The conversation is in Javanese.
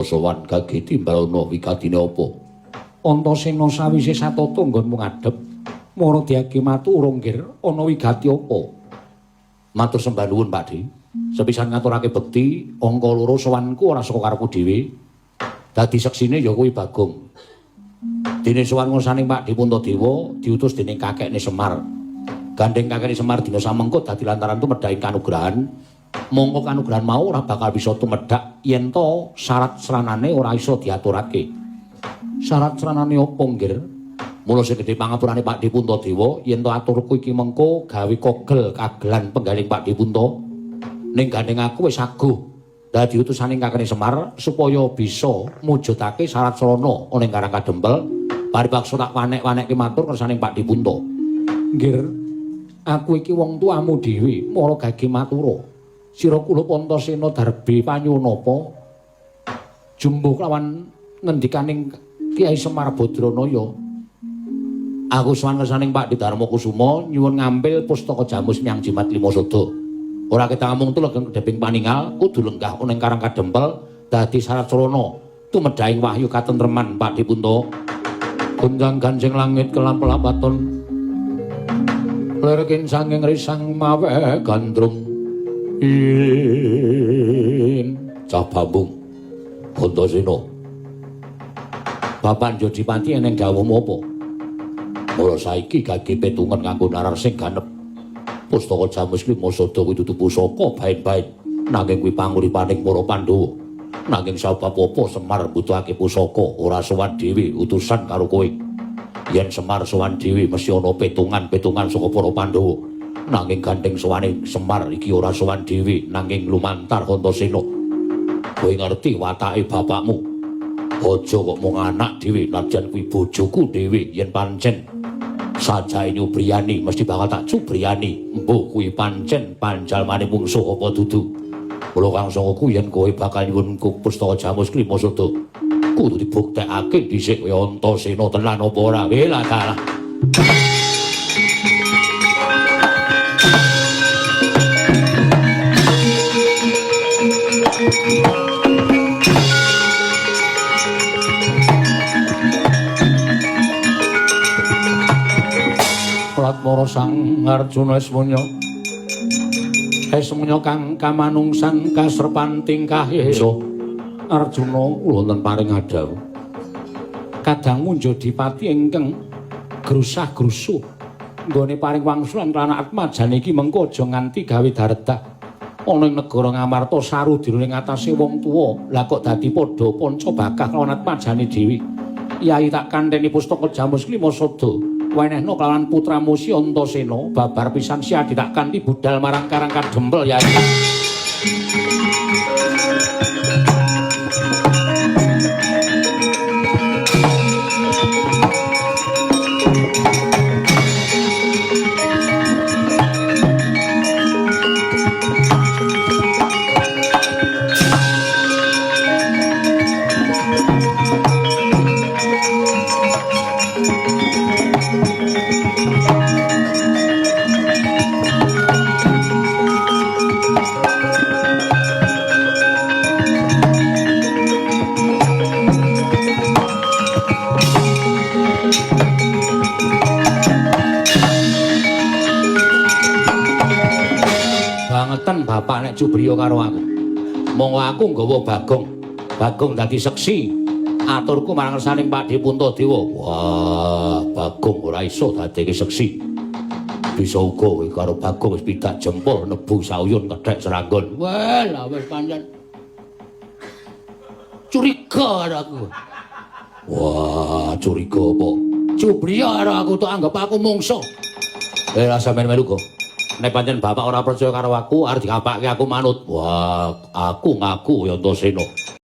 Sowan gage timbal ana wigatine apa? Antasena sawise satata nggonmu ngadhep mara diage matur nggir ana wigati apa? Matur sembah nuwun Pakdhe. Sepisan ngaturake bekti, angka loro sowanku ora saka karepku dhewe. Dadi seksine ya kuwi Bagong. Dene sowan ngersaning Pakdhe Puntadewa diutus dening kakekne Semar. Gandeng kakekne Semar dina samengko dadi lantaran tumedhaking kanugrahan. Mongko kanugrahan mau ora bakal bisa tumedhak yen to syarat sranane ora iso diaturake. Syarat sranane apa nggir? Mula sing gedhe pangapurane Pakdhe Puntadewa yen to aturku iki mengko gawe kogel kagelan penggaling Pakdhe Punta. Ning gandeng aku wis aguh dadi utusaning kakekne Semar supaya bisa mujudake syarat srana ana ing Karang Kadempel. Paripaksa tak wanek-wanekke matur kersaning Pakdhe Punta. Nggir, aku iki wong tuamu dhewe, mara gage matura. Sira kula Antasena darbe panyunapa jumbuh kelawan ngendikaning Kyai Semar Badranaya. Aku sowan kersaning Pakdhe Darma Kusuma nyuwun ngambil pustaka Jamus Miang Jimat Lima Sada. Ora ketang mung tulegeng kedheping paningal kudu lenggah ana ing Karang Kadempel dadi syarat srana tumedhahing wahyu katentreman Pakdhe Punta. Gonjang ganjing langit kelap-lapaton lerkin sanging risang mawe gandrung in cah bambung Antasena. Bapak Jodipati eneng dawuhmu apa? Mula saiki gage petungan nganggo narar sing ganep. Pustaka Jamus Lima Sada kuwi dudu pusaka baen-baen, nanging kuwi panguripaning para Pandhawa. Nanging sabab apa Semar mbutuhake pusaka ora sowan dhewe utusan karo kowe? Yen Semar sowan dhewe mesti ana petungan-petungan saka para Pandhawa. Nanging gandeng sowane Semar iki ora sowan dhewe nanging lumantar Antasena. Kowe ngerti watake bapakmu. Aja kok mung anak dhewe najan kuwi bojoku dhewe yen pancen sajae nyubriyani mesti bakal tak cubriyani. Mbuh kuwi pancen panjalmane mungsuh apa dudu. Kula kang sanga yen kowe bakal nyuwun pustaka Jamus Lima Sada kudu dibuktekake dhisik kowe Antasena tenan apa ora. Wela dalah. Latmara Sang Arjuna esmunya. Esmunya kang kamanungsan kasrepan tingkahe. Arjuna wonten paring adhawuh. Kadangmu Jodipati ingkang grusah-grusuh nggone paring wangsulan lan atmajane iki mengko aja nganti gawe daredah. Ana ing negara Ngamarta saru dirune ngatasé wong tuwa. Lah kok dadi padha panca bakah lawan atmajane dhewe. Yai tak kanteni pustaka Jamus Lima Sada. Wenehno kelawan putramu si Antasena babar pisan si adi tak kanthi budal marang Karang Kadempel yai. Bangetan bapak nek cubriya karo aku. Monggo aku nggawa Bagong. Bagong dadi seksi aturku marang ngersaning Pakdhe Puntadewa. Wah, Bagong ora iso dadeke seksi. Bisa uga kowe karo Bagong wis pidak jempol nebu sauyun kethek seranggon. Wah, lah wis pancen curiga karo aku. Wah, curiga apa? Cubriya karo aku tok anggap aku mungsuh. Eh, lah sampeyan melu kok. Nek pancen bapak ora percaya karo aku, arep dikapake aku manut. Wah, aku ngaku ya Antasena.